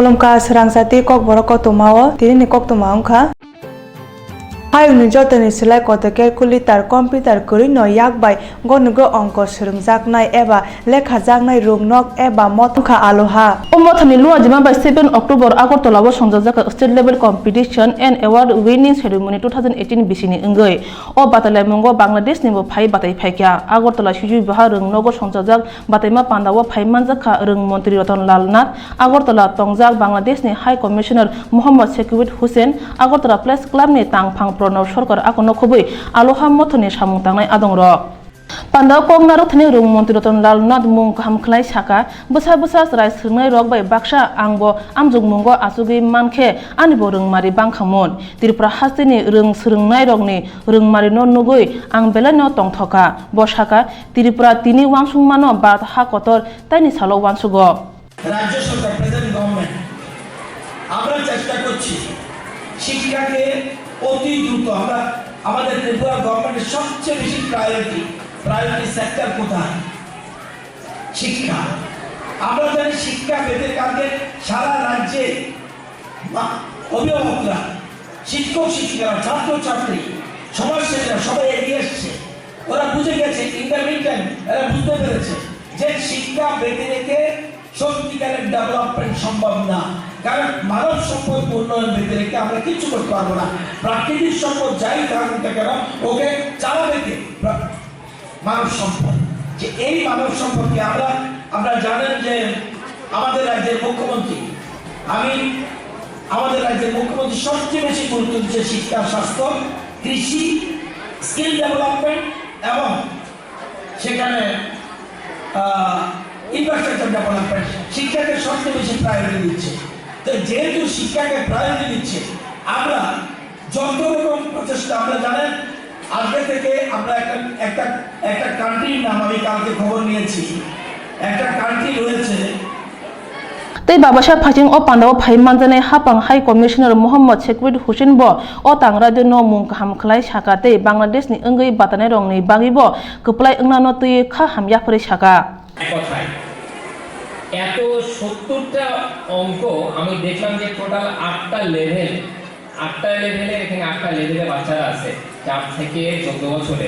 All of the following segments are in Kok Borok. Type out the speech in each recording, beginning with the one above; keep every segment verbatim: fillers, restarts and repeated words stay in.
Wngkha swrangsa tei kokborok koktwmao tinini koktwma wngkha. Hayungni jotoni slai koto calculator, computer kwrwino yak bai gonogro ongko swrwngjaknai eba lekhajaknai rwngnok eba motha wngkha Aloha. O mothani luajima bai seven October Agartala o songjakjak State Level Competition and Award Winning Ceremony two thousand eighteen bisini wngwi o batalaimungo Bangladeshni bo phai batai phaikha. Agartala Sijui Baha rwngnogo songchajak bataima pandao phai manjakha rwng montri Ratan Lal Nath, Agartala tongjak Bangladeshni High Commissioner Mohammad Shekibid Hussain, Agartala Press Clubni tangphang Pranab Sarkar akono khobwi Aloha mothoni samung tangnai adongrok. Pandao kok narwkthani rwng montri Ratan Lal Nath mung kaham khlai saka, bwsa bwsa chwrai swrwngnairok bai baksa ang bo amjokmungo achugwi mankhe ani bo rwngmari bangkhamun. Tripura hasteni rwng swrwngnairokni rwngmarino nugwi ang belaino tongthokha. Bo saka, Tripura tini uansukmano Bharat ha kotor taini salo uansugo. রাজ্য সরকার, present government, আমরা চেষ্টা করছি শিক্ষাকে অতি দ্রুত, আমরা, আমাদের ত্রিপুরা গভর্নমেন্টের সবচেয়ে বেশি প্রায়োরিটি, প্রায়োরিটি সেক্টর কোথায়? শিক্ষা। আমরা জানি শিক্ষা পেতে কালকে সারা রাজ্যে মা-, অভিভাবকরা, শিক্ষক শিক্ষিকারা, ছাত্র ছাত্রী, সমাজসেবীরা সবাই এগিয়ে এসছে। ওরা বুঝে গেছে, ইন দ্য মিন টাইম এরা বুঝতে পেরেছে যে শিক্ষা পেতে রেখে সত্যিকারের ডেভেলপমেন্ট সম্ভব না। কারণ মানব সম্পদ উন্নয়ন পেতে রেখে আমরা কিচ্ছু করতে পারবো না। প্রাকৃতিক সম্পদ যাই থাকুক না কেন, ওকে চালাবে কে? প্রা-, মানব সম্পদ। যে এই মানব সম্পদকে আমরা, আপনারা জানেন যে আমাদের রাজ্যের মুখ্যমন্ত্রী, আমি, আমাদের রাজ্যের মুখ্যমন্ত্রী সবচেয়ে বেশি গুরুত্ব দিচ্ছে শিক্ষা, স্বাস্থ্য, কৃষি, স্কিল ডেভেলপমেন্ট এবং সেখানে, আহ, ইনফ্রাস্ট্রাকচার ডেভেলপমেন্ট, শিক্ষাকে সবচেয়ে বেশি প্রায়োরিটি দিচ্ছে। তো যেহেতু শিক্ষাকে প্রায়োরিটি দিচ্ছে, আমরা যত রকম প্রচেষ্টা, আমরা জানেন, আজকে থেকে আমরা একটা, একটা, একটা কান্ট্রির নাম আমি কালকে খবর নিয়েছি, একটা কান্ট্রি রয়েছে। Tei babasa phaising o pandao phai manjaknai haphang High Commissioner Mohammad Shekibid Hussain bo o tangra de no mung kaham khlai saka tei Bangladesh ni wngwi batanai rokni bagwi bo kwplai wngnano twi kha hamya phwrwi saka. এক কথায়, এত সত্তরটা অঙ্ক আমি দেখলাম যে টোটাল আটটা লেভেল, আটটা লেভেলে, এখানে আটটা লেভেলে বাচ্চারা আছে, চার থেকে চোদ্দ বছরে।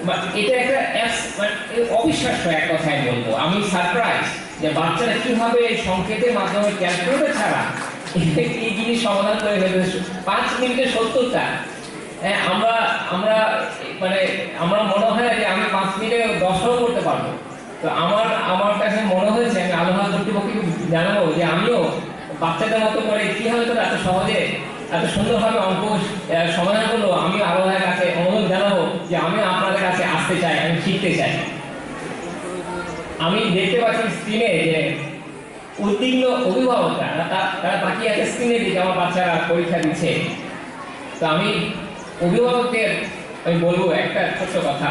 মা-, এটা একটা অ্যাবস-, মানে, এ অবিশ্বাস্য এক কথায় বলবো। আমি সারপ্রাইজ যে বাচ্চারা কিভাবে এই সংকেতের মাধ্যমে ক্যালকুলেটর ছাড়া এই জিনিস সমাধান করে ফেলবে। পাঁচ মিনিটে সত্তরটা। হ্যাঁ, আমরা, আমরা, মানে, আমরা মনে হয় যে আমি পাঁচ মিনিটে দশটাও করতে পারবো। তো আমার, আমার কাছে মনে হয়েছে, আমি আলোচনা কর্তৃপক্ষকে জানাবো যে আমিও বাচ্চাদের মতো করে কিভাবে তারা এত সহজে, এত সুন্দরভাবে অঙ্ক, আহ, সমাধান করলো, আমি আল্লাহর কাছে অনুরোধ জানাবো যে আমিও আপনাদের কাছে আসতে চাই, আমি শিখতে চাই। আমি দেখতে পাচ্ছি স্ক্রিনে যে উদ্বিগ্ন অভিভাবকরা, তারা, তারা তাকিয়ে আছে স্ক্রিনের দিকে, আমার বাচ্চারা পরীক্ষা দিচ্ছে। তো আমি অভিভাবকদের আমি বলবো একটা ছোট্ট কথা,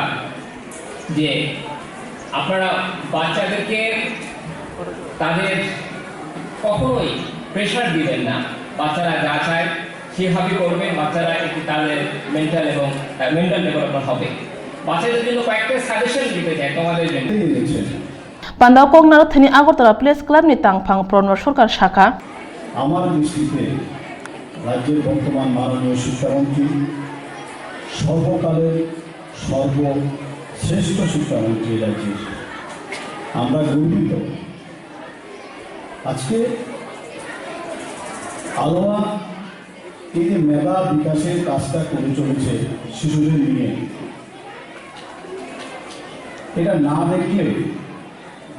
যে আপনারা বাচ্চাদেরকে তাদের কখনোই প্রেশার দিবেন না। বাচ্চারা যা চায় সেভাবে করবেন, বাচ্চারা একটি তাদের মেন্টাল এবং, আহ, মেন্টাল ডেভেলপমেন্ট হবে। বাচ্চাদের জন্য কয়েকটা সাজেশন দিতে চাই তোমাদের জন্য। Pandao kok narwkthani Agartala Press Club ni tangphang Pranab Sarkar saka. আমার দৃষ্টিতে রাজ্যের বর্তমান মাননীয় শিক্ষামন্ত্রী সর্বকালের সর্বশ্রেষ্ঠ শিক্ষামন্ত্রী রাজ্যের। আমরা গর্বিত। আজকে আলোয়া এই যে মেধা বিকাশের কাজটা করে চলেছে শিশুদের নিয়ে, এটা না দেখলে,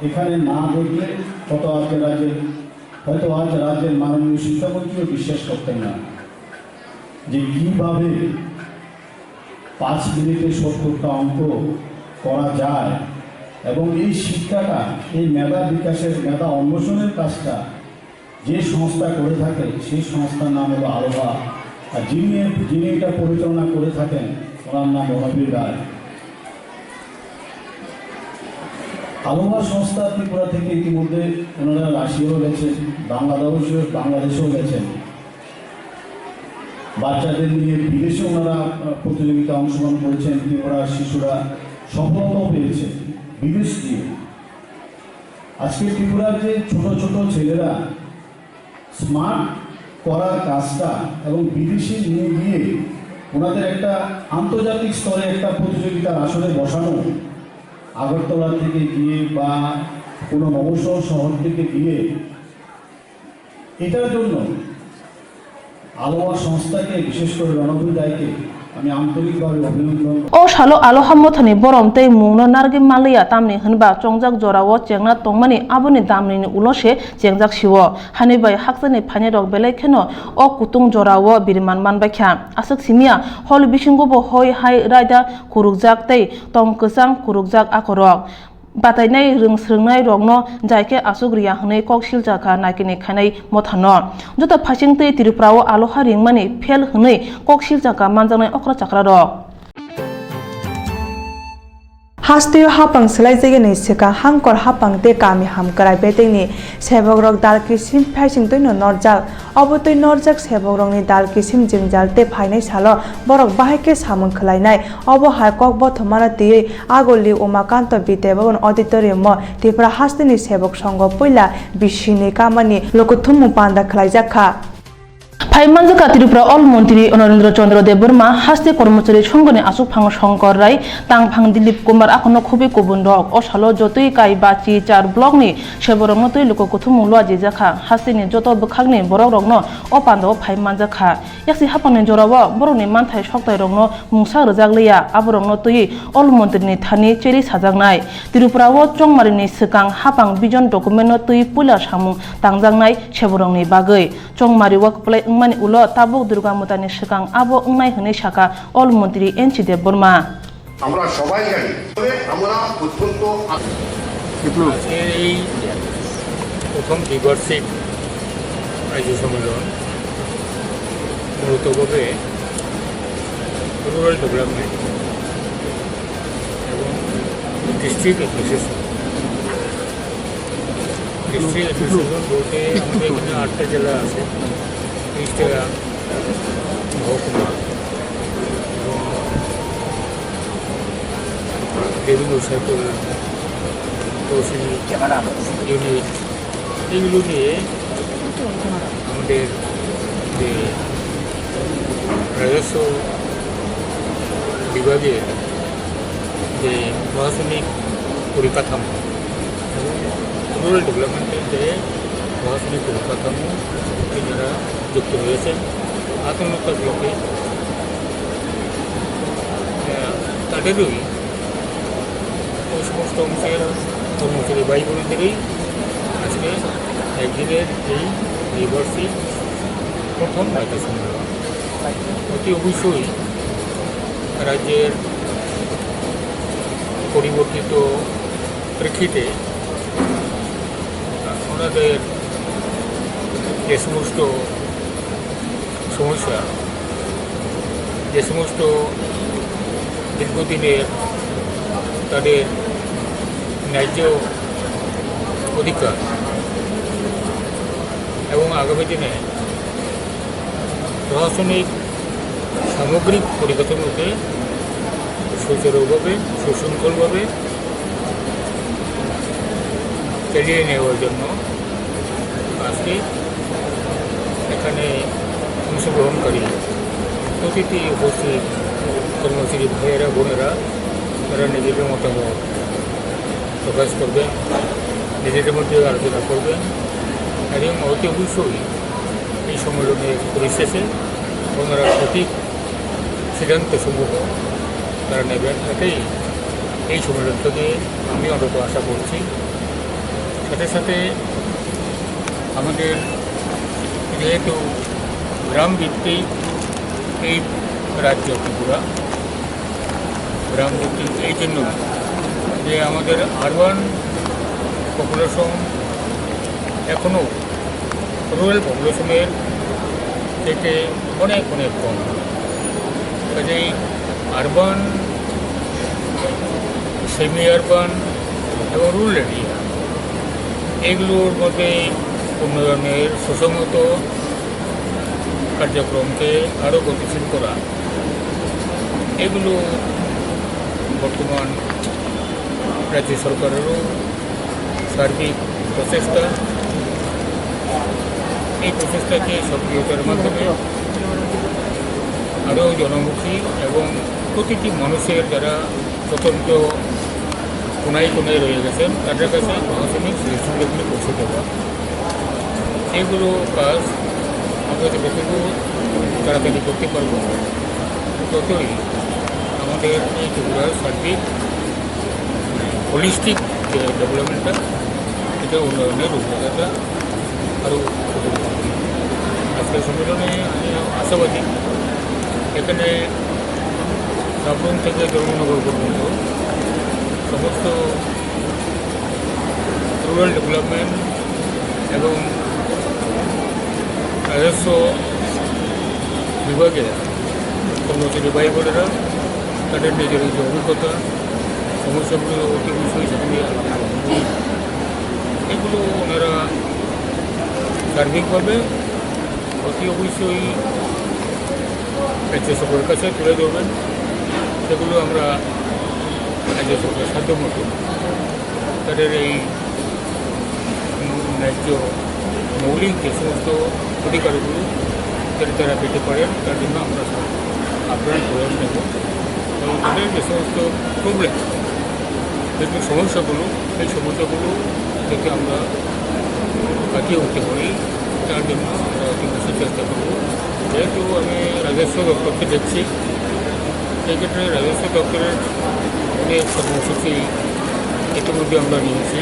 এখানে না দেখলে হয়তো আজকে রাজ্যের, হয়তো আজ রাজ্যের মাননীয় শিক্ষামন্ত্রীও বিশ্বাস করতেন না যে কিভাবে পাঁচ মিনিটে সত্তরটা অঙ্ক করা যায় এবং এই শিক্ষাটা, এই মেধা বিকাশের, মেধা অন্বেষণের কাজটা যে সংস্থা করে থাকে, সেই সংস্থার নাম হলো আলোহা। আর যিনি, যিনি এটা পরিচালনা করে থাকেন, ওনার নাম মহাবীর রায়। আলোহা সংস্থা ত্রিপুরা থেকে ইতিমধ্যে ওনারা রাশিয়াও গেছেন, বাংলাদেশও, বাংলাদেশেও গেছেন। বাচ্চাদের নিয়ে বিদেশে ওনারা, আহ, প্রতিযোগিতা অংশগ্রহণ করেছেন। ত্রিপুরার শিশুরা সফলতাও পেয়েছে বিদেশ দিয়ে। আজকে ত্রিপুরার যে ছোট ছোট ছেলেরা স্মার্ট করার কাজটা এবং বিদেশে নিয়ে গিয়ে ওনাদের একটা আন্তর্জাতিক স্তরে একটা প্রতিযোগিতার আসরে বসানো, আগরতলা থেকে গিয়ে বা কোনো মফস্বল শহর থেকে গিয়ে এটার জন্য আলোয়া সংস্থাকে, বিশেষ করে রণবীর রায়কে আমি আন্তরিকভাবে অভিনন্দন। O salo Aloha mothani borom tei mungno narwgwi manliya, tamni hwnba chongjak jorao chengna tongmani aboni damnini ulo se chengjak sio. Hani bai hakchani phainairok belai kheno o kutung jorao biriman manbaikha. Aswk simiya, hol bisingobo hoi hai raida kurukjak tei tong kwchang kurukjak akorok. Batainai rwng swrwngnairokno jai khe aswk rwya hwnwi kok silchakha naikini khainai mothano. Joto phaising twi Tripurao Aloha ringmani fail hwnwi kok silchakha manjaknai okra chakrarok. Hasteo hapang swlaijagani swkang Hangkor hapang tei kami hamkrai betengni sebokrok dal kisim phaising twino norjak. Obo twi norjak sebokrokni dal kisim jwngjal tei phainai salo borok bahai khe samung khwlainai. Obo hai kok bothomano twiwi Aguli Umakanto Bidya Bhaban Auditorium-o Tripura hasteni sebok songho puila bisini kamani lokothumung panda khwlaijakha. Phai manjakha Tripura Ol Montri Narendra Chandra Debbarma, haste kormochari songhoni aswkphang Shankar Rai, tangphang Dilip Kumar, akhorno khobwi kubunrok. O salo jotoi Kai Bachi char blockni seborokno twi lokokothumung luajijakha. Hasteni joto bwkhakni borokrokno o pandao phai manjakha. Yaksi hapangni jorao borokni manthai soktairokno mungsa rwjak liya, aborokno twiwi Ol Montrini thani cheri sajaknai. Tripurao chongmarini swkang hapang vision documentno twi puila samung tangjaknai seborokni bagwi. Chongmari o kwplai wngmani ulo tabuk Durga Mutani swkang abo wngnai hwnwi sakha Ol Montri N C Debbarma. আমরা সবাই জানি, তবে আমরা অত্যন্ত আ- আজকের এই প্রথম দ্বিবার্ষিক রাজ্য সম্মেলন মূলতভাবে রুরাল ডেভেলপমেন্ট এবং ডিস্ট্রিক্ট অ্যাডমিনিস্ট্রেশন, ডিস্ট্রিক্ট অ্যাডমিনিস্ট্রেশন বলতে আমাদের এখানে আটটা জেলা আছে, তেইশটা মহকুমা এবং রেভিনিউ সার্কেল, তহসিল ইউনিট, এইগুলো নিয়ে আমাদের যে রাজস্ব বিভাগের যে প্রশাসনিক পরিকাঠামো এবং রুরাল ডেভেলপমেন্টের যে প্রশাসনিক পরিকাঠামো, যারা যুক্ত রয়েছেন আত্মহত্যা ব্লকে, আহ, তাদেরই ওই সমস্ত অংশের কর্মচারী ভাই বোনেদেরই আজকে একদিনের এই দ্বিবার্ষিক প্রথম রাজ্য সম্মেলন। অতি অবশ্যই রাজ্যের পরিবর্তিত প্রেক্ষিতে ওনাদের যে সমস্ত সমস্যা, যে সমস্ত দীর্ঘদিনের তাদের ন্যায্য অধিকার এবং আগামী দিনে প্রশাসনিক সামগ্রিক পরিকাঠামোকে সুচারুভাবে, সুশৃঙ্খলভাবে চালিয়ে নেওয়ার জন্য আজকে এখানে অংশগ্রহণকারী প্রতিটি উপস্থিত কর্মচারী ভাইয়েরা, বোনেরা, তারা নিজেদের মতামত প্রকাশ করবেন, নিজেদের মধ্যে আলোচনা করবেন এবং অতি অবশ্যই এই সম্মেলনের পরিশেষে ওনারা সঠিক সিদ্ধান্তসমূহ তারা নেবেন, এটাই এই সম্মেলন থেকে আমি অন্তত আশা করছি। সাথে সাথে আমাদের যেহেতু গ্রাম ভিত্তিক এই রাজ্য ত্রিপুরা, গ্রাম ভিত্তিক এই জন্য যে আমাদের আরবান পপুলেশন এখনও রুরাল পপুলেশনের থেকে অনেক অনেক কম। কাজেই আরবান, সেমি আরবান এবং রুরাল এরিয়া, এগুলোর মধ্যে উন্নয়নের সুসংহত কার্যক্রমকে আরও গতিশীল করা, এগুলো বর্তমান রাজ্য সরকারেরও সার্বিক প্রচেষ্টা। এই প্রচেষ্টাকে সক্রিয়তার মাধ্যমে আরও জনমুখী এবং প্রতিটি মানুষের যারা প্রত্যন্ত কোনায় কোনায় রয়ে গেছেন, তাদের কাছে প্রশাসনিক সুযোগ সুবিধাগুলি পৌঁছে দেওয়া, এগুলো কাজ আমরা যতটুকু তাড়াতাড়ি করতে পারবো, ততই আমাদের এই ত্রিপুরার সার্বিক হোলিস্টিক যে ডেভেলপমেন্টটা, এটা উন্নয়নের রূপরেখাটা আরও ফুটে উঠবে। আজকের সম্মেলনে আমি আশাবাদী, এখানে সাবরুম থেকে ধর্মনগর পর্যন্ত সমস্ত রুরাল ডেভেলপমেন্ট এবং রাজস্ব বিভাগের কর্মচারী ভাই বোনেরা তাদের নিজের যে অভিজ্ঞতা, সমস্যাগুলো অতি বিষয়ে সেগুলি আলোচনা করবেন। এগুলো ওনারা সার্বিকভাবে অতি অবশ্যই রাজ্য সরকারের কাছে তুলে ধরবেন। সেগুলো আমরা রাজ্য সরকার সাধ্য মতো তাদের এই ন্যায্য মৌলিক যে সমস্ত অধিকারগুলো যাতে তারা পেতে পারেন, তার জন্য আমরা সব আপ্রাণ প্রয়াস নেব। এবং তাদের যে সমস্ত প্রবলেম, যে সমস্যাগুলো, সেই সমস্যাগুলো যাতে আমরা কাটিয়ে উঠতে পারি, তার জন্য আমরা অতি বেশি চেষ্টা করব। যেহেতু আমি রাজস্ব দপ্তরকে দেখছি, সেক্ষেত্রে রাজস্ব দপ্তরের অনেক কর্মসূচি ইতিমধ্যে আমরা নিয়েছি।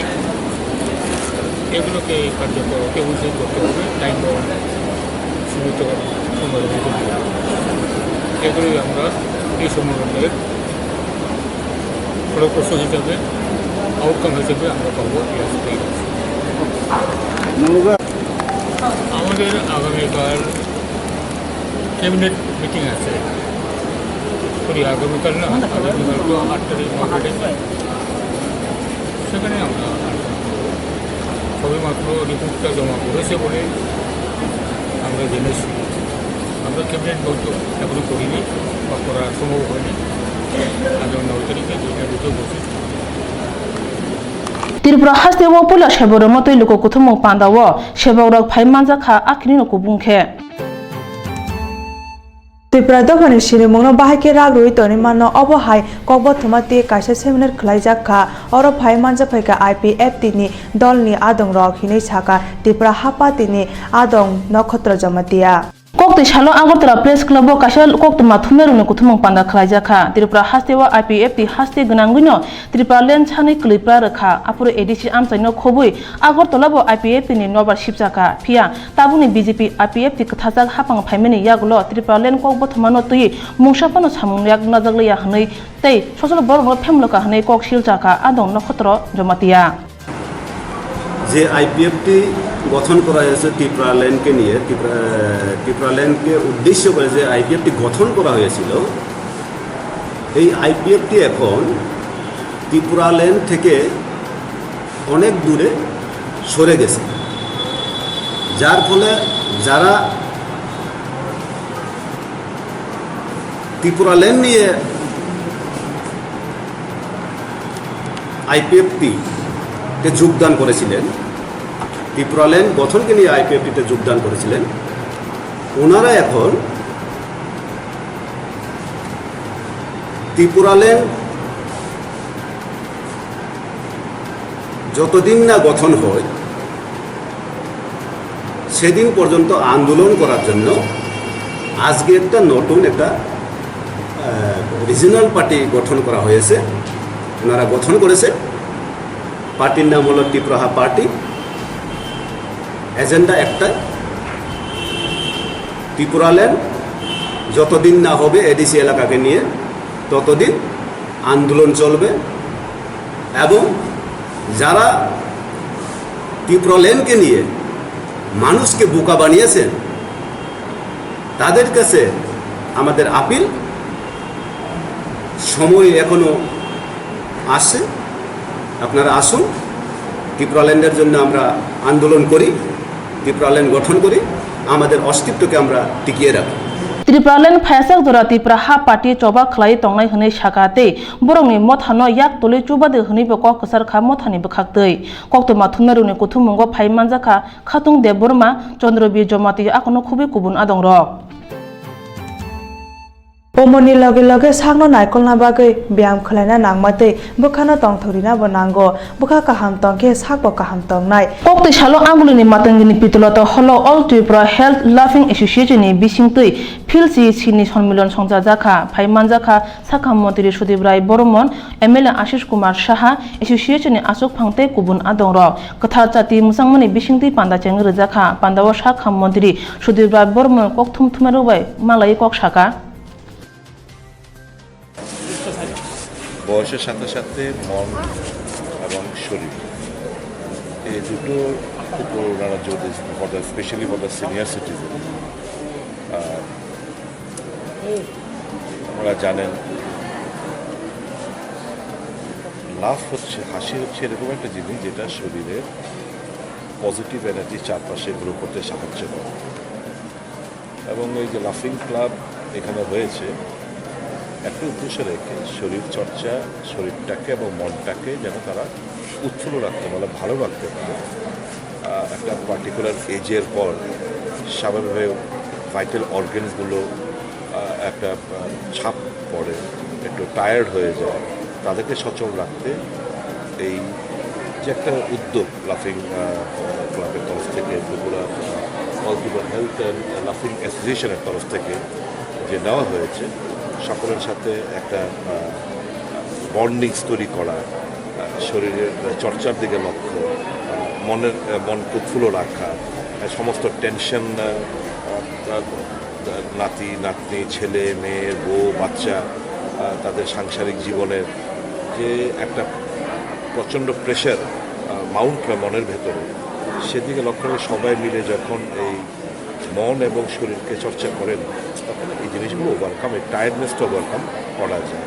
এগুলোকে কার্যকর অতি অবশ্যই করতে হবে, টাইম বাউন্ড, সীমিত সময়ের মধ্যে। এগুলোই আমরা এই সম্মেলনের ফলপ্রসূ হিসাবে, আউটকাম হিসেবে আমরা পাবো। আমাদের আগামীকাল ক্যাবিনেট মিটিং আছে। সরি, আগামীকাল না, আগামীকাল তো আট তারিখ, ন তারিখ। সেখানে আমরা সবেমাত্র রিপোর্টটা জমা করেছে বলে আমরা জেনেছি। আমরা ক্যাবিনেট বৈঠক এখনো করিনি বা করা সম্ভব হয়নি। আগামী নয় তারিখে দুইটা বৈঠক বসে। Tripura haste o puila sebok rwma twi luku kuthumung panda o sebok rok phai manjak kha, akhini no kubung khe. Tripura dophani sinimungno bahai khe rak rwui tonwi mano, obo hai kokbothoma twi kaisa seminar khwlaijak kha. Oro phai manjak phai kha I P F T ni dolni adongrok hinwi sakha Tripura hapatini adong Nokhotro Jamatia. Koktwi salo Agartala Press Club o kaisa koktwma thumnairokni kuthumung panda khwlaijak kha. Tripura haste o I P F T haste gwnangwino Tripura land sanwi kwlwi pra rwkha. Aphuru A D C amchaino khobwi Agartala bo I P F T ni nobar sipjakha. Phiya tabukni B J P I P F T kwthajak hapang phaimani yagulo Tripura land kokbothomano twiwi mungsa phano samung yak najak liya hwnwi tei sosolo borokno phemlokha hwnwi kok siljakha adong Nokhotro Jamatia. যে আইপিএফটি গঠন করা হয়েছে ত্রিপুরা ল্যান্ডকে নিয়ে, ত্রিপুরা, ত্রিপুরা ল্যান্ডকে উদ্দেশ্য করে যে আইপিএফটি গঠন করা হয়েছিল, এই আইপিএফটি এখন ত্রিপুরা ল্যান্ড থেকে অনেক দূরে সরে গেছে, যার ফলে যারা ত্রিপুরা ল্যান্ড নিয়ে আইপিএফটিতে যোগদান করেছিলেন, ত্রিপুরা ল্যান্ড গঠনকে নিয়ে আইপিএফটিতে যোগদান করেছিলেন, ওনারা এখন ত্রিপুরা ল্যান্ড যতদিন না গঠন হয়, সেদিন পর্যন্ত আন্দোলন করার জন্য আজকে একটা নতুন একটা, আহ, রিজিওনাল পার্টি গঠন করা হয়েছে। ওনারা গঠন করেছে, পার্টির নাম হলো ত্রিপুরাহা পার্টি। এজেন্ডা একটাই, ত্রিপুরা ল্যান্ড যতদিন না হবে এডিসি এলাকাকে নিয়ে, ততদিন আন্দোলন চলবে। এবং যারা ত্রিপুরা ল্যান্ডকে নিয়ে মানুষকে বোকা বানিয়েছেন, তাদের কাছে আমাদের আপিল, সময় এখনো আছে, আপনারা আসুন, ত্রিপুরা ল্যান্ডের জন্য আমরা আন্দোলন করি, ত্রিপুরা ল্যান্ড গঠন করি, আমাদের অস্তিত্বকে আমরা টিকিয়ে রাখি। Tipraland phaisak jora Tipra ha party choba khlai tongnai hwnwi saka tei borokni mothano yak tolwi chubadi hwnwibo kok kwchar kha mothani bwkhaktwi. Koktwma thumnairokni kuthummungo phai manjakha Khatung Debbarma, Chandra Bir Jamatia, akono khubui kubun adongrok. Umorni loge loge sakno naikolna bagwi beyam khwlaina nangma tei bwkhano tongthok rinabo nango. Bwkha kaham tongkhe sakbo kaham tongnai. Koktwi salo Angulini Matangini Pitoloto Holo All Tripura Health Laughing Association ni bisingtwi Phil C C ni sonmilon songchajakha, phai manjakha Sakha Montri Sudip Rai Boromon, M L A Ashish Kumar Saha, association ni aswk phang tei kubun adongrok. Kwthar chati mwchangmani bisingtwi panda chengwi rwjakha. Pandao Sakha Montri Sudip Rai Boromon kokthum thumnairok bai malaiwi kok saka. বয়সের সাথে সাথে মন এবং শরীর, এই দুটোর উপর ওনারা জোর দিয়েছেন, for the, specially for the senior citizen। আহ, আপনারা জানেন, লাফ হচ্ছে, হাসি হচ্ছে এরকম একটা জিনিস যেটা শরীরের পজিটিভ এনার্জি চারপাশে গ্রো করতে সাহায্য করে। এবং এই যে লাফিং ক্লাব এখানে হয়েছে, একটা উদ্দেশ্য রেখে শরীর চর্চা, শরীরটাকে এবং মনটাকে যেন তারা উৎফুল্ল রাখতে পারে, ভালো রাখতে পারে। আহ, একটা পার্টিকুলার এজের পর স্বাভাবিকভাবে ভাইটাল অর্গ্যানসগুলো, আহ, একটা, আহ, ছাপ পড়ে, একটু টায়ার্ড হয়ে যায়, তাদেরকে সচল রাখতে এই যে একটা উদ্যোগ লাফিং, আহ, ক্লাবের তরফ থেকে, ত্রিপুরা, আহ, অল ত্রিপুরা হেলথ অ্যান্ড লাফিং অ্যাসোসিয়েশনের তরফ থেকে যে নেওয়া হয়েছে, সকলের সাথে একটা, আহ, বন্ডিংস তৈরি করা, আহ, শরীরের চর্চার দিকে লক্ষ্য, আহ, মনের, আহ, মনকে উৎফুল্ল রাখা, আহ, সমস্ত টেনশন, আহ, আহ, নাতি, নাতনি, ছেলে, মেয়ে, বউ, বাচ্চা, আহ, তাদের সাংসারিক জীবনের যে একটা প্রচণ্ড প্রেশার, আহ, মাউন্ট হয় মনের ভেতরে, সেদিকে লক্ষ্য রেখে সবাই মিলে যখন এই মন এবং শরীরকে চর্চা করেন, তখন এই জিনিসগুলো ওভারকাম, এই টায়ার্ডনেসটা ওভারকাম করা যায়।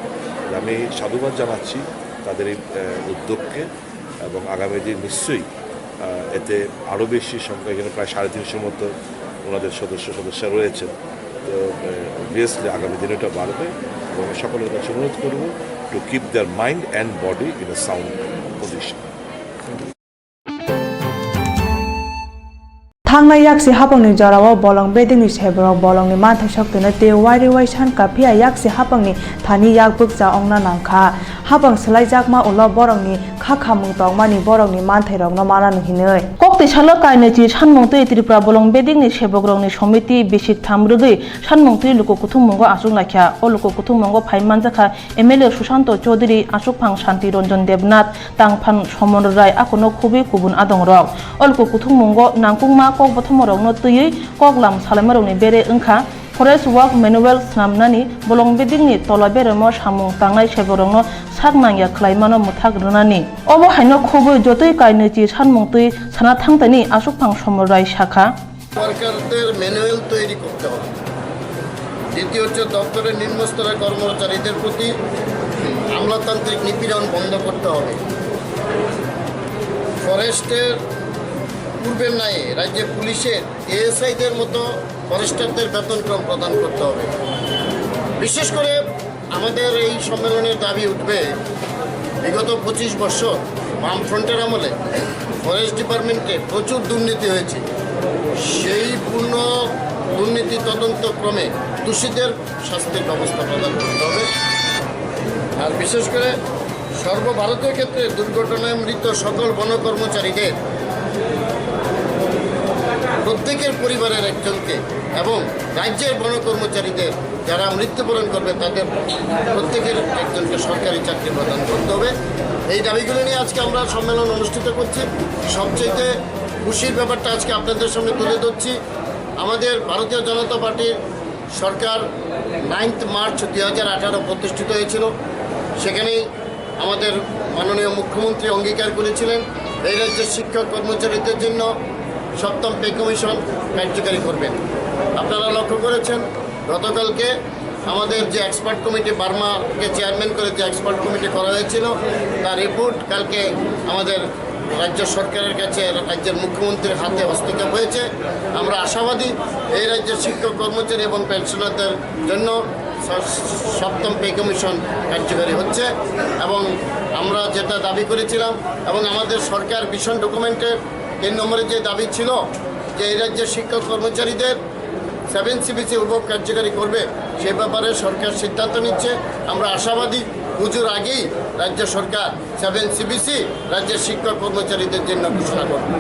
আমি সাধুবাদ জানাচ্ছি তাদের এই, আহ, উদ্যোগকে। এবং আগামী দিন নিশ্চয়ই, আহ, এতে আরও বেশি সংখ্যা, এখানে প্রায় সাড়ে তিনশোর মতো ওনাদের সদস্য সদস্যা রয়েছেন। তো, আহ, অবভিয়াসলি আগামী দিনে এটা বাড়বে এবং আমি সকলের কাছে অনুরোধ করব to keep their mind and body in a sound position. Thangnai yaksi hapangni jorao bolong bedekni seborok bolongni manthai soktwino tei wairwi waisan ka, phiya yaksi hapangni thani yak bwkcha ongna nangkha. Hapang swlaijakma ulo borokni kha khamung tongmani borokni manthairokno manano hinwi. Koktwi salo kainwi chi sanmung twi Tripura bolong bedekni sebokrokni somiti bisik tham rwgwi sanmung twi luku kuthummungo achuk naikha. O luku kuthummungo phai manjakha M L A Sushanto Chowdhury, achukphang Shanti Ranjan Debnath, tangphan Somon Rai, akono khubui kubun adongrok. O luku kuthummungo nangkukma kokbothomorokno twiwi koklam salaimarokni bere wngkha. Forest Walk Manual swnamnani bolong bedekni tola beremo samung tangnai sebokrokno sak nangya khwlaimano mwthak rwnani. Obo haino khobwi jotoi kainwi chi sanmung twi sana thangtani achukphang Somon Rai sakha. ওয়ার্কারদের ম্যানুয়াল তৈরি করতে হবে। দ্বিতীয় হচ্ছে দপ্তরের নিম্ন স্তরের কর্মচারীদের প্রতি আমলাতান্ত্রিক নিপীড়ন বন্ধ করতে হবে। ফরেস্টের পূর্বের ন্যায় রাজ্যে পুলিশের এএসআইদের মতো ফরেস্টারদের বেতনক্রম প্রদান করতে হবে। বিশেষ করে আমাদের এই সম্মেলনের দাবি উঠবে, বিগত পঁচিশ বছর বামফ্রন্টের আমলে ফরেস্ট ডিপার্টমেন্টে প্রচুর দুর্নীতি হয়েছে। সেই পূর্ণ দুর্নীতি তদন্ত ক্রমে দোষীদের শাস্তির ব্যবস্থা প্রদান করতে হবে। আর বিশেষ করে সর্বভারতীয় ক্ষেত্রে দুর্ঘটনায় মৃত সকল বন কর্মচারীদের প্রত্যেকের পরিবারের একজনকে এবং রাজ্যের বন কর্মচারীদের যারা মৃত্যুবরণ করবে তাদের প্রত্যেকের একজনকে সরকারি চাকরি প্রদান করতে হবে। এই দাবিগুলো নিয়ে আজকে আমরা সম্মেলন অনুষ্ঠিত করছি। সবচেয়ে খুশির ব্যাপারটা আজকে আপনাদের সামনে তুলে ধরছি, আমাদের ভারতীয় জনতা পার্টির সরকার নাইন্থ মার্চ দুই হাজার আঠারো প্রতিষ্ঠিত হয়েছিল। সেখানেই আমাদের মাননীয় মুখ্যমন্ত্রী অঙ্গীকার করেছিলেন এই রাজ্যের শিক্ষক কর্মচারীদের জন্য সপ্তম পে কমিশন কার্যকারী করবেন। আপনারা লক্ষ্য করেছেন, গতকালকে আমাদের যে এক্সপার্ট কমিটি, বার্মাকে চেয়ারম্যান করে যে এক্সপার্ট কমিটি করা হয়েছিল, তার রিপোর্ট কালকে আমাদের রাজ্য সরকারের কাছে রাজ্যের মুখ্যমন্ত্রীর হাতে হস্তক্ষেপ হয়েছে। আমরা আশাবাদী এই রাজ্যের শিক্ষক, কর্মচারী এবং পেনশনারদের জন্য স-, সপ্তম পে কমিশন কার্যকরী হচ্ছে এবং আমরা যেটা দাবি করেছিলাম এবং আমাদের সরকার ভিশন ডকুমেন্টের তিন নম্বরে যে দাবি ছিল যে এই রাজ্যের শিক্ষক কর্মচারীদের সেভেন সিবিসি হুবহু কার্যকরী করবে, সে ব্যাপারে সরকার সিদ্ধান্ত নিচ্ছে। আমরা আশাবাদী পুজোর আগেই রাজ্য সরকার সেভেন সিবিসি রাজ্যের শিক্ষক কর্মচারীদের জন্য ঘোষণা করবে।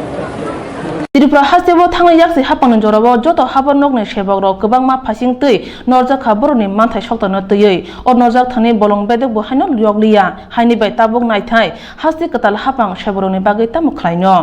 Tripura hasteo thangnai yaksi hapangni jorao joto habar nokni sebok rok kwbangma phaising twi norjak kha borokni manthai soktorno twiwi. O norjak thani bolong bedek bo haino yokliya, haini bai tabuk naithai haste kwtal hapang seborokni bagwi tamo khlaino.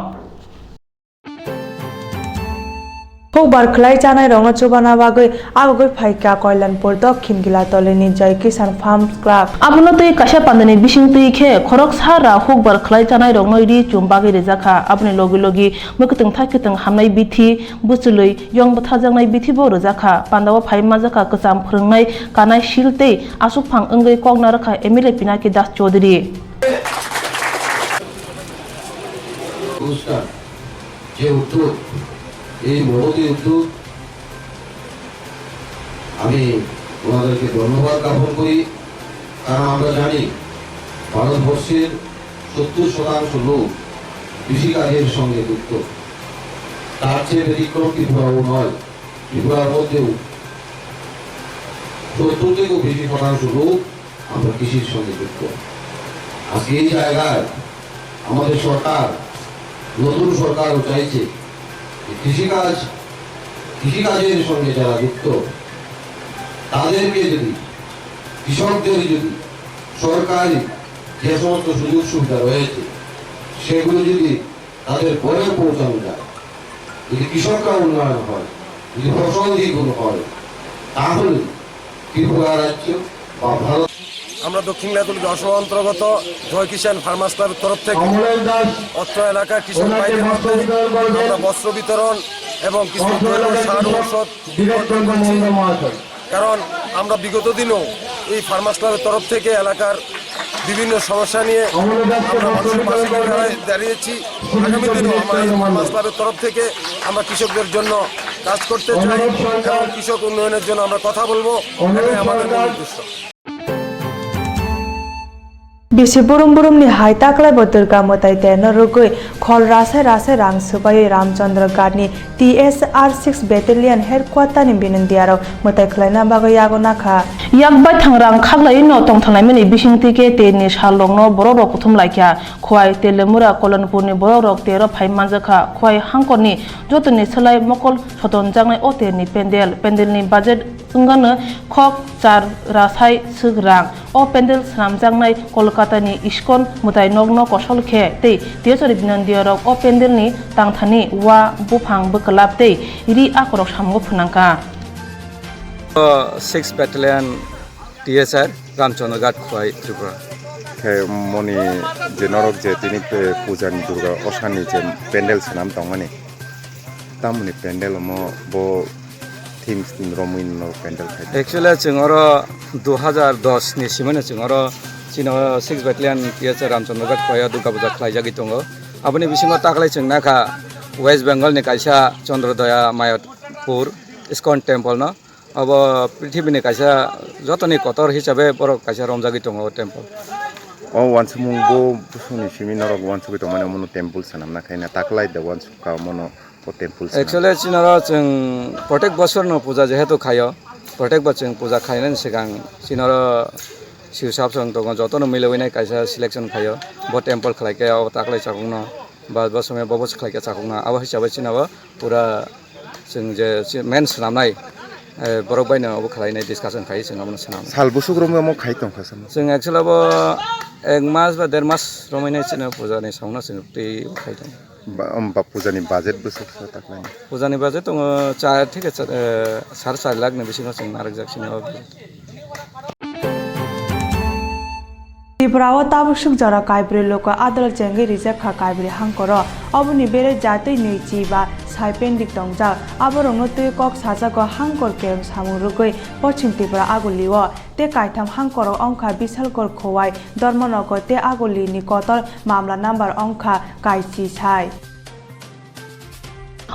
Hukbar khlai chanai rokno chubana bagwi agogwi phaikha Koilanpur Dokhin Gilatolini Joy Kisan Farm Club. Abono twi kaisa pandani bising twi khe khoroksa ra hukbar khlai chanai rokno ri chum bagwi rijakha. Aboni logi logi mwkhwtwng thai khwtwng hamnai bithi, bwchwlwi yong bwtharjaknai bithi bo rwjakha. Pandao phai manjakha kwcham phwrwngnai kanai sil tei aswkphang wngwi kok narwkha M L A Pinaki Das Chaudhary. যে উদ্যোগ, এই মহতী উদ্যোগ, আমি ওনাদেরকে ধন্যবাদ জ্ঞাপন করি। কারণ আমরা জানি ভারতবর্ষের সত্তর শতাংশ লোক কৃষিকাজের সঙ্গে যুক্ত। তার চেয়ে ব্যতিক্রম ত্রিপুরাও নয়। ত্রিপুরার মধ্যেও সত্তর থেকেও বেশি শতাংশ লোক আমরা কৃষির সঙ্গে যুক্ত। আজকে এই জায়গায় আমাদের সরকার, নতুন সরকারও চাইছে যে কৃষিকাজ, কৃষিকাজের সঙ্গে যারা যুক্ত, তাদেরকে যদি, কৃষকদের যদি সরকারি যে সমস্ত সুযোগ সুবিধা রয়েছে, সেগুলো যদি তাদের ঘরে পৌঁছানো যায়, যদি কৃষকরা উন্নয়ন হয়, যদি ফসল দ্বিগুণ হয়, তাহলে ত্রিপুরা রাজ্য বা ভারত আমরা দক্ষিণ লাতুল যশোর অন্তর্গত জয় কিষাণ ফার্মার্স ক্লাবের তরফ থেকে অত্র এলাকার কৃষক ভাইদের মধ্যে আমরা বস্ত্র বিতরণ এবং কিছু জৈব সার ঔষধ বিতরণ করছি। কারণ আমরা বিগত দিনেও এই ফার্মার্স ক্লাবের তরফ থেকে এলাকার বিভিন্ন সমস্যা নিয়ে আমরা মানুষের পাশে দাঁড়াই-, দাঁড়িয়েছি। আগামী দিনেও আমরা এই ফার্মার্স ক্লাবের তরফ থেকে আমরা কৃষকদের জন্য কাজ করতে চাই এবং কৃষক উন্নয়নের জন্য আমরা কথা বলবো, এটাই আমাদের মূল উদ্দেশ্য। Bisi burum burumni hai taklaibo Durga mwtai terno rwgwi khol rasai rasai rang swbaiwi Ramchandra Ghatni T S R six Battalion headquarterni binondiarok mwtai khlaina bagwi yago nakha. Yak baithang rang khaklaiwi no tongthangnaimani bisingtwi khe terni sallokno borokrok kuthum laikha. Khowai, Telemura, Kolanpurni borokrok tero phai manjakha. Khowai hangkorni jotoni slai mokol sotonjaknai o terni pendel. Pendelni budget wngkha khok char rasai swk rang. O pendel swnamjaknai Kolkatani ISKCON mwtai nokno kosol khe tei tiyachari binondiyorok o pendelni tangthani wa, buphang, bwklap tei ri akorok samungo phwnangkha. Six Battalion T S R Ramchandra Ghat Khowai Tripura. Khe moni je norok je tini, eh, pujani Durga osani je pendel swnam tongmani, tamoni pendel omo bo themes romwi no pendel khai. Actually, chwng oro dui hajar dos ni simano chwng oro chini oro six Battalion T S R Ramchandra Ghat Khowai o Durga Puja khlaijagwi tongo. Aboni bisingo taklai chwng nakha West Bengal ni kaisa Chandrodaya Mayapur ISKCON temple no. Abo prithibini kaisa jotoni kotor hisabe borok kaisa romjagwi tongo o temple. O wansukmung bo bosongni simi norok wansugwi tongmani omono temple swnamna khaina taklai de wansukha omono o temple swnam. Actually, chini oro chwng protek bosor no puja jehetu khaio, protek bo chwng puja khainani swkang chini oro Shiv Sab song tongo, jotono milewinai kaisa selection khaio, bo temple khlaikhe o taklai chakungno. Ba, bo somoi bo, bo se khlai khe chakokna. Abo hisabai chini abo pura chwng je si-, main swnamnai, eh, borok bai no abo khlainai discussion khai chwng abono swnam. Sal bwswk romwi omo khai tongkha samo? Chwng actually abo ek mas ba der mas romwi nai chini puja ni songno chwng twi khai tong. Ba, um, ba puja ni budget bwswk sa taklaini? Puja ni budget tongo char theke cha-, eh, sar char lakh ni bisingo chwng narwkjak chini abo. Tripura o tabuk suk jora kaibrwi luku adolot chengwi rijak kha kaibrwi hangkoro. Oboni bere jatwi nwi chi ba Sai pendik tongjak, aborokno twi kok sajago Hangkor kerong samung rwgwi Poschim Tripura Agulio, tei kaitham hangkorok wngkha Bisalkor Khowai, Dharmanagar tei Agulini kotor mamla number wngkha kaichi sai.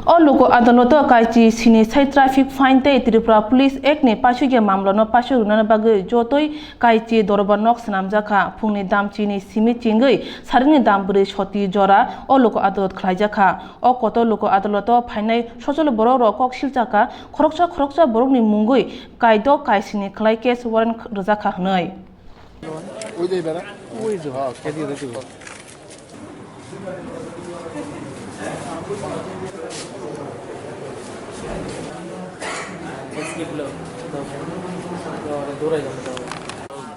O loko adaloto kaichi sini sai traffic fine tei Tripura Police Act ni paisukya mamlano paisuk rwnani bagwi jotoi kaichi dorbar nok swnamjakha. Phungni dam chini simi chingwi saringni dam bwrwi soti jora o loko adalot khlaijakha. O kotor loko adaloto phainai socholo borokrok kok silchakha, khoroksa khoroksa borokni mungwi kaidok kaisini khlai case warrant rwjakha hwnwi. ওই যে এবারে। ওই যে, হ্যাঁ, খেতে দেখি।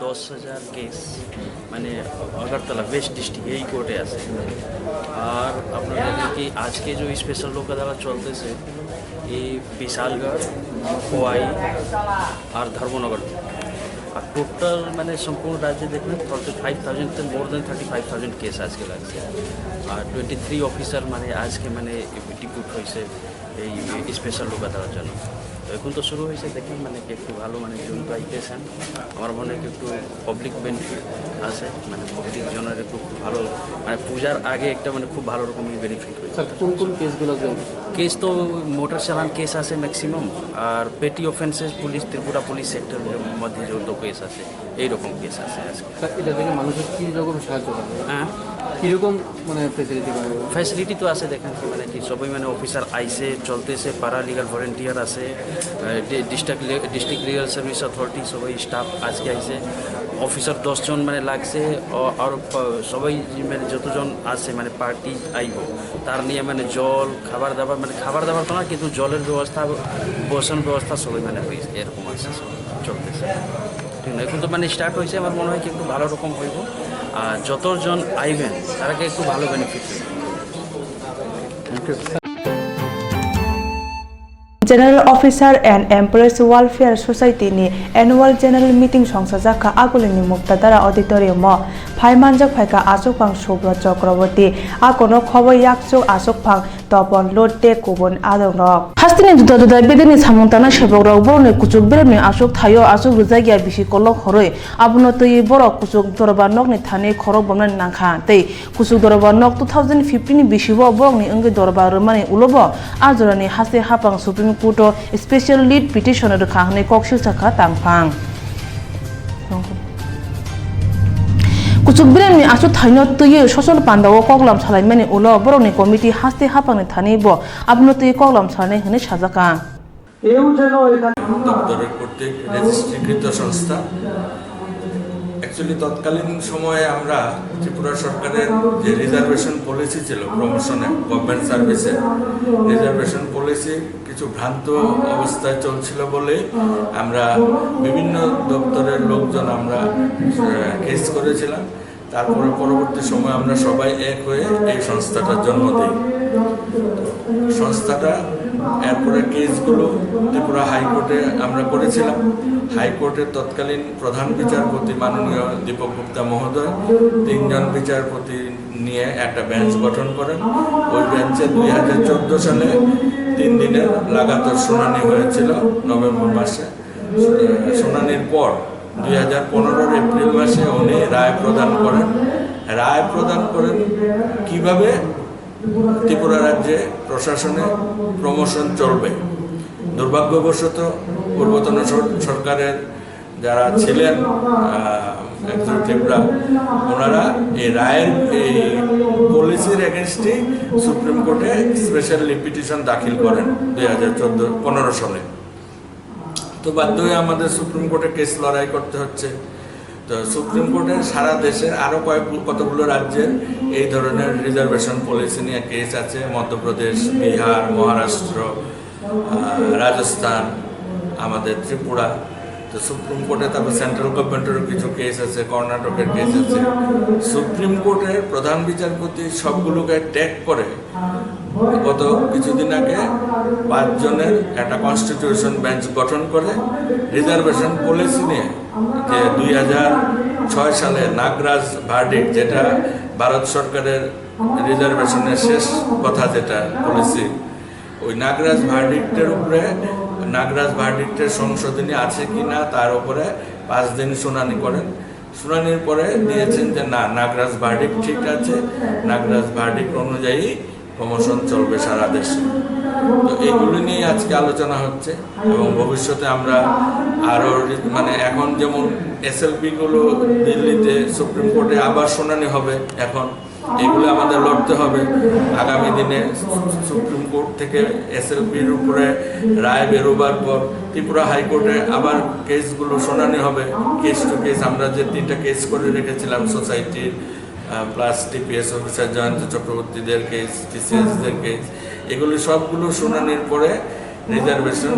দশ হাজার কেস, মানে, আগরতলা ওয়েস্ট ডিস্ট্রিক্ট এই কোর্টে আছে। আর আপনারা দেখেন কি, আজকে যে স্পেশাল লোক আদালত চলতেছে, এই বিশালগড়, খোয়াই আর ধর্মনগর। আর টোটাল, মানে, সম্পূর্ণ রাজ্যে দেখবেন, ফর্টি ফাইভ থাউজেন্ড, মোর than thirty five thousand case আজকে লাগছে। আর টোয়েন্টি থ্রি অফিসার, মানে, আজকে, মানে, ডিপুট হয়েছে এই স্পেশাল লোক আদালতের জন্য। তো এখন তো শুরু হয়েছে, দেখেন, মানে, কি একটু ভালো, মানে, জন তো আইতেছেন। আমার মনে হয় কি একটু পাবলিক বেনিফিট আছে, মানে, পাবলিক জনের একটু ভালো, মানে, পূজার আগে একটা, মানে, খুব ভালো রকমের বেনিফিট হয়েছে। স্যার, কোন কোন কেসগুলো জড়িত? কেস তো মোটর চালান কেস আছে ম্যাক্সিমাম, আর পেটি অফেন্সেস পুলিশ, ত্রিপুরা পুলিশ সেক্টরের মধ্যে যত কেস আছে, এইরকম কেস আছে আজকে। স্যার, এটা থেকে মানুষের কি রকম সাহায্য পাবে? হ্যাঁ। কিরকম, মানে, ফ্যাসিলিটি পাবে? ফ্যাসিলিটি তো আছে, দেখেন কি, মানে কি, সবাই, মানে, অফিসার আইসে, চলতেছে, প্যারা লিগাল ভলেন্টিয়ার আছে, আহ, ডি-, ডিস্ট্রিক্ট লি-, ডিস্ট্রিক্ট লিগাল সার্ভিস অথরিটি সবাই স্টাফ আজকে আইসে, অফিসার দশ জন, মানে, লাগছে, অ-, আর প-, সবাই, মানে, যতজন আছে, মানে, পার্টি আইব, তার নিয়ে, মানে, জল, খাবার দাবার, মানে, খাবার দাবার তো না, কিন্তু জলের ব্যবস্থা, বসার ব্যবস্থা সবাই, মানে, হয়েছে, এরকম আছে, চলতেছে। ঠিক না, এখন তো, মানে, স্টার্ট হয়েছে, আমার মনে হয় কি একটু ভালো রকম হইব। আর যতজন আইবেন, তারাকে একটু ভালো বেনিফিট হইব। General Officer and Employees Welfare Society ni annual general meeting songsajakha Agulini Muktadara Auditorium o. Phai manjak phaikha Achukphang Subra Chakraborty, akono Khoboi Yakchuk Achukphang Topon Lut tei kubun adongrok. Hasteni juda juda bedeni samung tangnai sebokrok borokni kuchuk beremni achuk thaio achuk rwjakya bisi kolok horwi, abono twiwi borok kuchuk dorbar nokni thani khorok bomnani nangkha tei kuchuk dorbar nok two thousand fifteen ni bisio borokni wngwi dorbar rwmani ulobo a jorani haste haphang Supreme Court o special lead petition rwkha hwnwi kok silchakha tangphang. Kuchuk beremni achuk thaino twiwi social pandao koklam salaimani ulo borokni committee haste haphangni thani bo abono twiwi koklam salainai hwnwi sajaka. দপ্তরের কর্তৃক রেজিস্ট্রিকৃত সংস্থা। অ্যাকচুয়ালি তৎকালীন সময়ে আমরা ত্রিপুরা সরকারের যে reservation policy ছিল প্রমোশনে, গভর্নমেন্ট সার্ভিসে রিজার্ভেশন পলিসি কিছু ভ্রান্ত অবস্থায় চলছিল বলে আমরা বিভিন্ন দপ্তরের লোকজন আমরা, আহ, কেস করেছিলাম। তারপরে পরবর্তী সময় আমরা সবাই এক হয়ে এই সংস্থাটার জন্ম দিই। সংস্থাটা, এরপরে কেসগুলো ত্রিপুরা হাইকোর্টে আমরা করেছিলাম। হাইকোর্টের তৎকালীন প্রধান বিচারপতি মাননীয় দীপক গুপ্তা মহোদয়, তিনজন বিচারপতি নিয়ে একটা বেঞ্চ গঠন করেন। ওই বেঞ্চে দুই হাজার চোদ্দ সালে তিন দিনের লাগাতার শুনানি হয়েছিল নভেম্বর মাসে। শুনানির পর দুই হাজার পনেরোর এপ্রিল মাসে উনি রায় প্রদান করেন। রায় প্রদান করেন কিভাবে ত্রিপুরা রাজ্যে প্রশাসনে প্রমোশন চলবে। দুর্ভাগ্যবশত পূর্বতন সর-, সরকারের যারা ছিলেন, আহ, একজন ত্রিপুরা, ওনারা এই রায়ের, এই পলিসির এগেনস্টে সুপ্রিম কোর্টে স্পেশাল লিপিটিশন দাখিল করেন দুই হাজার চোদ্দ পনেরো সালে। তো বাধ্য হয়ে আমাদের সুপ্রিম কোর্টে কেস লড়াই করতে হচ্ছে। তো সুপ্রিম কোর্টে সারা দেশের আরও কয়েক, কতগুলো রাজ্যের এই ধরনের রিজার্ভেশন পলিসি নিয়ে কেস আছে, মধ্যপ্রদেশ, বিহার, মহারাষ্ট্র, আহ, রাজস্থান, আমাদের ত্রিপুরা। তো সুপ্রিম কোর্টে তারপর সেন্ট্রাল গভর্নমেন্টেরও কিছু কেস আছে, কর্ণাটকের কেস আছে। সুপ্রিম কোর্টের প্রধান বিচারপতি সবগুলোকে ট্যাগ করে গত কিছুদিন আগে পাঁচজনের একটা কনস্টিটিউশন বেঞ্চ গঠন করে রিজার্ভেশন পলিসি নিয়ে, যে দুই হাজার ছয় সালে নাগরাজ ভার্ডিক্ট, যেটা ভারত সরকারের রিজার্ভেশনের শেষ কথা, যেটা পলিসি, ওই নাগরাজ ভার্ডিক্টের উপরে, নাগরাজ ভার্ডিক্টের সংশোধনী আছে কি না তার উপরে পাঁচ দিন শুনানি করেন। শুনানির পরে দিয়েছেন যে না, নাগরাজ ভার্ডিক্ট ঠিক আছে, নাগরাজ ভার্ডিক্ট অনুযায়ী প্রমোশন চলবে সারা দেশে। তো এগুলো নিয়ে আজকে আলোচনা হচ্ছে এবং ভবিষ্যতে আমরা আরও রি-, মানে এখন যেমন এসএলপি গুলো দিল্লিতে সুপ্রিম কোর্টে আবার শুনানি হবে, এখন এগুলো আমাদের লড়তে হবে। আগামী দিনে সুপ্রিম কোর্ট থেকে এসএলপির উপরে রায় বেরোবার পর ত্রিপুরা হাইকোর্টে আবার কেসগুলো শুনানি হবে, কেস টু কেস। আমরা যে তিনটা কেস করে রেখেছিলাম, সোসাইটির, প্লাস টিপিএস অফিসার জয়ন্ত চক্রবর্তীদের কেস, টিসিএসদের কেস, এগুলি সবগুলো শুনানির পরে রিজার্ভেশন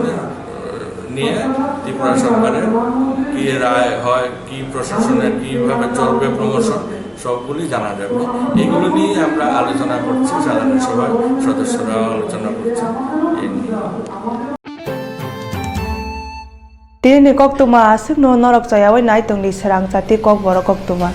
নিয়ে ত্রিপুরা সরকারের কি রায় হয়, কি প্রশাসনের কিভাবে চলবে প্রমোশন, সবগুলি জানা যাবে। এগুলো নিয়ে আমরা আলোচনা করছি, সাধারণ সভার সদস্যরাও আলোচনা করছেন এই নিয়ে। Tini ni koktwma aswkno norok chayawi nai tongdi, srang chati kokborok koktwma.